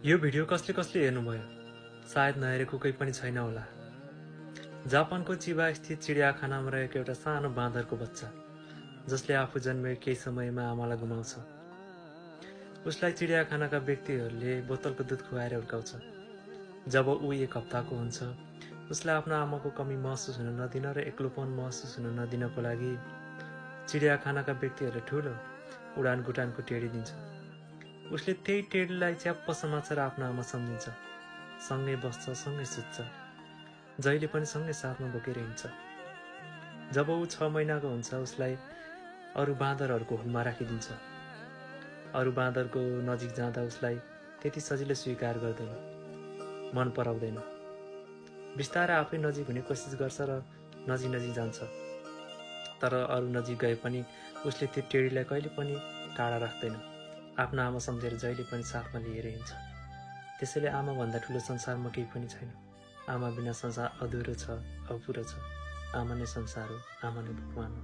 यो भिडियो कसले कसले हेर्नुभयो? सायद नहेरेको कोही पनि छैन होला। जापानको चिबा स्थित चिडियाखानामा रहेको एउटा सानो बाँदरको बच्चा, जसले आफू जन्मेको केही समयमा आमालाई गुमाउँछ। उसलाई चिडियाखानाका व्यक्तिहरूले बोतलको दुध खुवाएर हुर्काउँछ। जब ऊ 1 हप्ताको हुन्छ, उसलाई आफ्नो आमाको कमी महसुस हुन नदिन र एक्लोपन महसुस हुन नदिनको लागि चिडियाखानाका व्यक्तिहरूले ठुलो उडानगुटानको टेडी दिन्छ। उसले त्यही टेडीलाई च्याप्प समातेर आफ्नो आमा सम्झिन्छ। सँगै बस्छ, सँगै सुत्छ, जहिले पनि सँगै साथमा बोकेर हिँड्छ। जब ऊ 6 महिनाको हुन्छ, उसलाई अरू बाँदरहरूको हुलमा राखिदिन्छ। अरू बाँदरको नजिक जाँदा उसलाई त्यति सजिलै स्वीकार गर्दैन, मन पराउँदैन। बिस्तारै आफै नजिक हुने कोसिस गर्छ र नजिक जान्छ। तर अरू नजिक गए पनि उसले त्यो टेडीलाई कहिले पनि टाढा राख्दैन। आफ्नो आमा सम्झेर जहिले पनि साथमा लिएर हिँड्छ। त्यसैले आमाभन्दा ठुलो संसारमा केही पनि छैन। आमा बिना संसार अधुरो छ, अपुरो छ। आमा नै संसार हो, आमा नै भगवान हो।